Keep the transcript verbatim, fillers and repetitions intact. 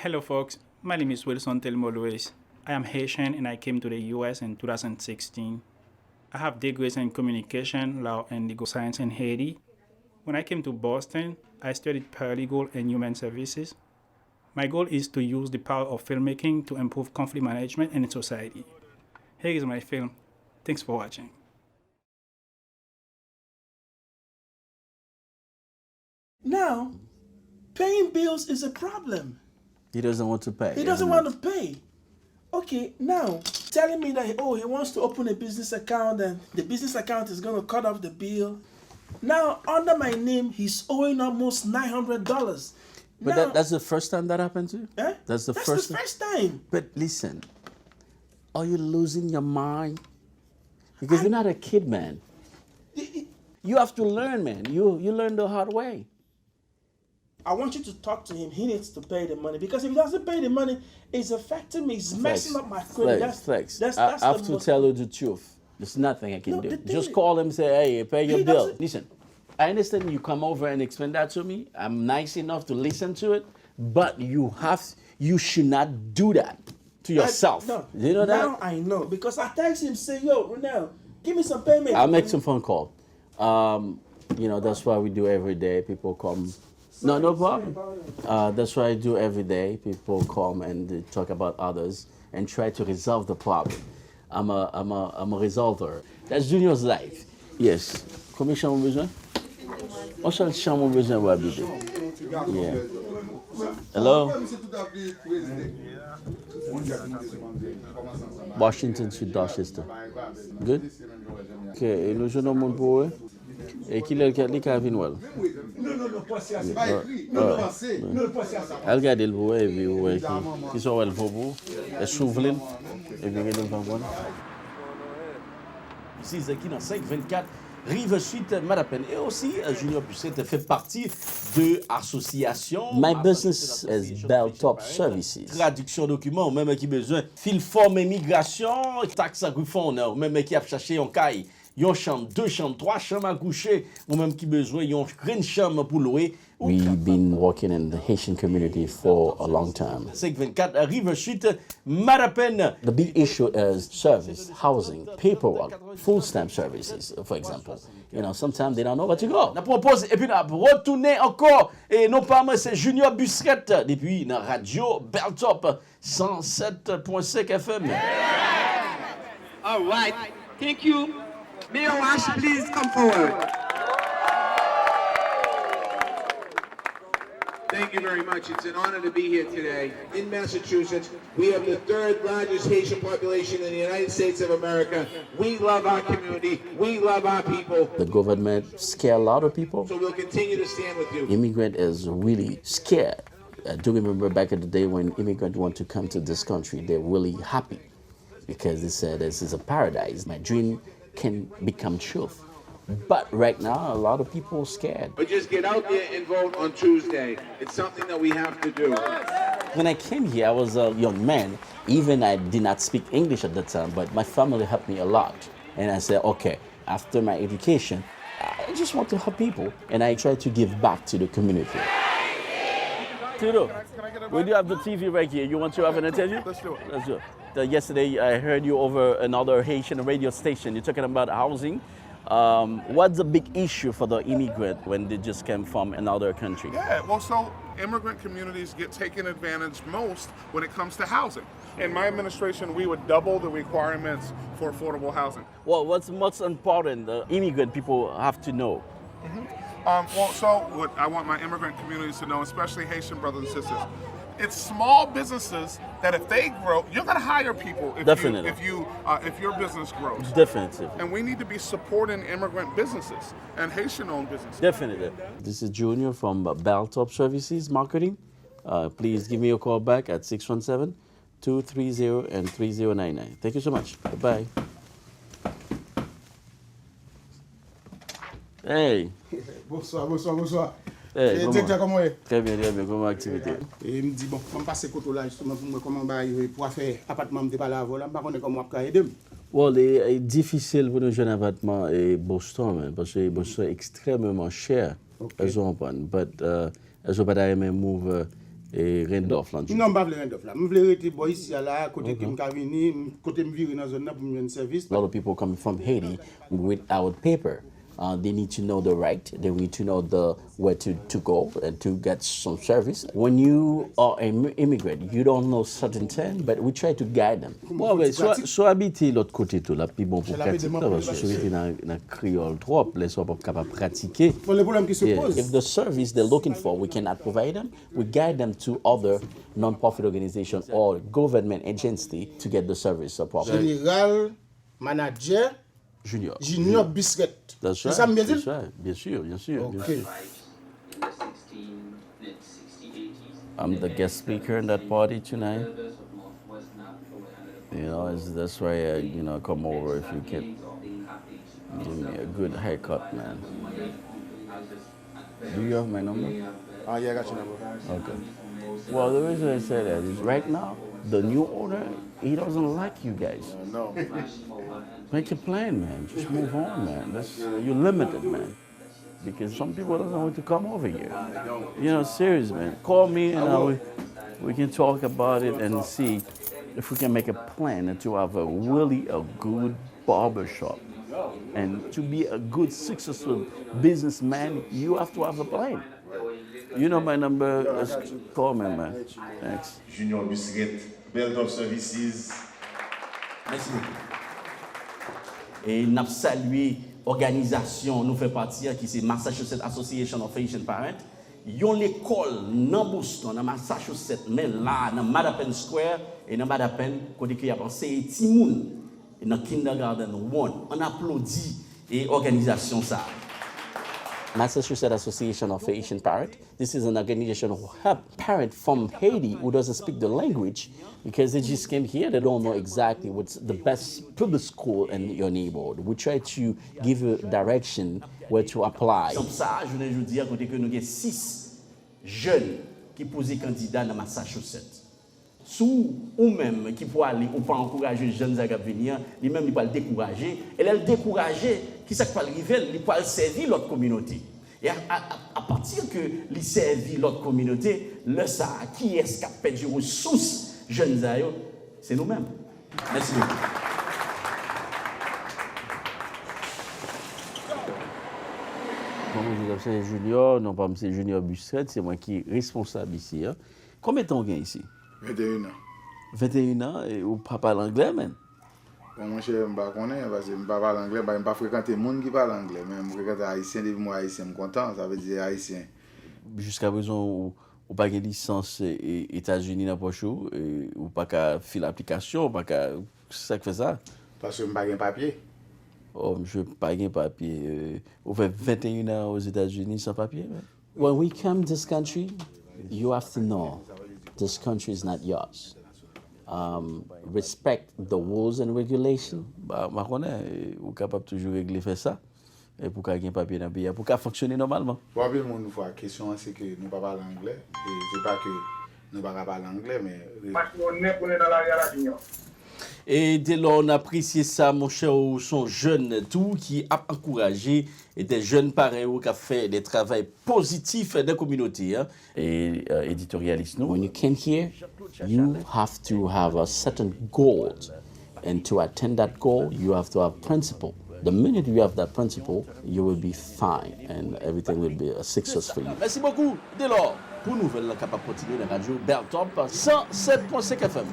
Hello, folks. My name is Wilson Telmo Lewis. I am Haitian and I came to the U S in two thousand sixteen. I have degrees in communication, law, and legal science in Haiti. When I came to Boston, I studied paralegal and human services. My goal is to use the power of filmmaking to improve conflict management in society. Here is my film. Thanks for watching. Now, paying bills is a problem. He doesn't want to pay. He doesn't want to pay. Okay, now telling me that, oh, he wants to open a business account and the business account is going to cut off the bill. Now, under my name, he's owing almost nine hundred dollars. But that, that's the first time that happened to you? Eh? That's the That's first the time? First time. But listen, are you losing your mind? Because you're not a kid, man. You have to learn, man. You you learn the hard way. I want you to talk to him. He needs to pay the money because if he doesn't pay the money, it's affecting me. It's messing up my credit. Flex, That's flex. that's I, that's I the have to most. Tell you the truth. There's nothing I can No, do. The thing Just is, call him, say, hey, pay your he bill. Doesn't, Listen, I understand you come over and explain that to me. I'm nice enough to listen to it, but you have you should not do that to yourself. No, You know that? Now I know because I text him, say, yo, Renel, give me some payment. I'll make some phone call. Um, you know, that's why we do every day. People come. No, no problem. Uh, that's why I do every day. People come and they talk about others and try to resolve the problem. I'm a, I'm a, I'm a resolver. That's Junior's life. Yes. Konbyen chanm ou bezwen? On sèl chanm ou bezwen pou abite? Yeah. Hello? Washington Street, Dorchester. Good? Ok, e nou jwenn yon moun pou ou? E kilè l ka, li ka vin wè l? Al gade l pou wè, epi ou wè ki, ki sa w wè l vo pou ou. Èske w vle l? Epi rele m pou mwen. Sizè ki nan senk vennkat Rive Sud Matapan. E osi, Junior Bussert fè pati de asosyasyon. My business is Belltop Services. Tradiksyon dokiman, ou menm ki bezwen fil fòm imigrasyon, tax refund, ou menm ki ap chache yon kay, yon chanm, de chanm, twa chanm a kouche, ou menm ki bezwen yon grenn chanm pou lwe. We've been working in the Haitian community for a long time. Senk vennkat Rive Sud Matapan. The big issue is service, housing, paperwork, food stamp services, for example. You know, sometimes they don't know where to go. N ap pran yon poz epi n ap retounen ankò. E non pa mwen, se Junior Bussert depi nan radyo Belltop san sèt pwen senk F M. All right. Thank you. Mayor Wash, please come forward. Thank you very much. It's an honor to be here today in Massachusetts. We have the third largest Haitian population in the United States of America. We love our community. We love our people. The government scare a lot of people. So we'll continue to stand with you. Immigrant is really scared. I do remember back in the day when immigrants want to come to this country, they're really happy because they said this is a paradise. My dream can become truth. But right now, a lot of people are scared. But just get out there and vote on Tuesday. It's something that we have to do. When I came here, I was a young man. Even I did not speak English at the time, but my family helped me a lot. And I said, okay, after my education, I just want to help people. And I try to give back to the community. Tudo, we do have the T V right here. You want to have an interview? Let's do it. Let's do it. Uh, yesterday, I heard you over another Haitian radio station. You're talking about housing. Um, what's the big issue for the immigrant when they just came from another country? Yeah, well, so immigrant communities get taken advantage most when it comes to housing. In my administration, we would double the requirements for affordable housing. Well, what's most important the immigrant people have to know? Um, well, so what I want my immigrant communities to know, especially Haitian brothers and sisters, it's small businesses that if they grow, you're going to hire people if Definitely. you if you uh, if your business grows. Definitely. And we need to be supporting immigrant businesses and Haitian-owned businesses. Definitely. This is Junior from Belltop Services Marketing. Uh, please give me a call back at six one seven, two three zero, and three zero nine nine. Thank you so much. Bye-bye. Hey. Bonswa, bonswa, bonswa. Hey, Direktè, kòman w ye? Trè byen, trè byen. Kòman aktivite? E m di, bon, fò m pase kote w la, jisteman, pou m wè kòman bagay yo ye, pou afè apatman m te pale avè w la, m pa konnen kòman w ap ka ede m. Well, e, e difisil pou nou jwenn apatman e Boston, man, paske Boston ekstrèmeman chè. Èske w konprann? But, uh, èske w pa ta renmen move, uh, E Randolph lan. Non, m pa vle Randolph la. M vle rete bò isi a la, kote ke m ka vini, m- kote m vire nan zòn nan pou m jwenn sèvis. A lot of people coming from Haiti without paper. Uh, they need to know the right. They need to know the where to, to go and to get some service. When you are an immigrant, you don't know certain thing, but we try to guide them. Bon, ben, swa, swa abite lòt kote tou, la pi bon pou pratike, paske si w rete nan, nan kreyòl twòp, lè sa w p ap kapab pratike. Bon, le problème qui se pose. If the service they're looking for, we cannot provide them, we guide them to other non-profit organization or government agency to get the service appropriate. Jeneral, manadjè, Junior. Junior Bisret. That's right. Se sa m byen di l? That's right. Byen si, byen si. Ok. I'm the guest speaker in that party tonight. You know, it's, that's why I, you know, come over if you can give me a good haircut, man. Do you have my number? Ah, yeah, I got your number. Okay. Well, the reason I say that is right now, the new owner, he doesn't like you guys. No. Make a plan, man. Just move on, man. That's, you're limited, man. Because some people don't want to come over here. You know, serious, man. Call me and I will, we can talk about it and see if we can make a plan to have a really a good barber shop. And to be a good, successful businessman, you have to have a plan. You know my number. Just call me, man. Thanks. Junior Bisret, Belt of Services. Mèsi bokou. E n ap salye òganizasyon nou fè pati a, ki se Massachusetts Association of Haitian Parents, yon lekòl nan Boston, nan Massachusetts, men la, nan Mattapan Square, e nan Mattapan, kote ke y ap anseye timoun nan kindergarten one. Ann aplodi e òganizasyon sa a. Massachusetts Association of Haitian Parents. This is an organization who help parent from Haiti who doesn't speak the language because they just came here. They don't know exactly what's the best public school in your neighborhood. We try to give you direction where to apply. Egzanp sa a, jounen jodi a, kote ke nou gen sis jèn ki poze kandida nan Massachusetts. Si w, ou menm ki pwale, ou pa ankouraje jèn sa k ap vini an, li menm li pral dekouraje. E lè l dekouraje, kisa k pral rive l? Li pral sèvi lòt kominote. E a, a, a, apati ke li sèvi lòt kominote, lè sa a, kiyès k ap pèdi resous jèn sa yo? Se nou menm. Mèsi bokou. Mwen, mwen, Joseph Saint Junior, non pa m se Junior Busset, se mwen ki responsab isi a. Konbyen tan w gen isi? Venteyen an. Venteyen an, e ou pa pale anglè, menm? Bon, monchè, m pa konnen, paske m pa pale anglè, m pa, m pa frekante moun ki pale anglè, men m frekante Ayisyen, depi m wè Ayisyen, m kontan, sa vle di Ayisyen. Jiskaprezan, ou, ou pa gen lisans, e, e, Etazini nan pòch ou, e, ou pa ka file aplikasyon, ou pa ka, sa k fè sa? Paske m pa gen papye. Oh, misye pa gen papye, e, ou fè venteyen an Ozetazini san papye, men. When we come this country, you have to know this country is not yours. Um, respect the rules and regulation. Ba, m pa konnen, e, ou kapab toujou regle fè sa, e pou ka gen papye nan peyi a, pou ka fonksyone nòmalman. Pou anpil moun, fwa, kesyon an se ke nou pa pale anglè, e se pa ke nou pa ka pale anglè, men. Paske nou nèk, nou nan lari a la, Junior. E Delor, n apresye sa, monchè, ou se yon jèn tou ki ap ankouraje de jèn parèy ou k ap fè de travay pozitif nan kominote a. E, e, editoryalis nou. When you came here, you have to have a certain goal. And to attain that goal, you have to have principle. The minute you have that principle, you will be fine and everything will be a success for you. Mèsi bokou, Delor. Pou nouvèl la kapab kontinye nan radyo Beltop san sèt pwen senk F M.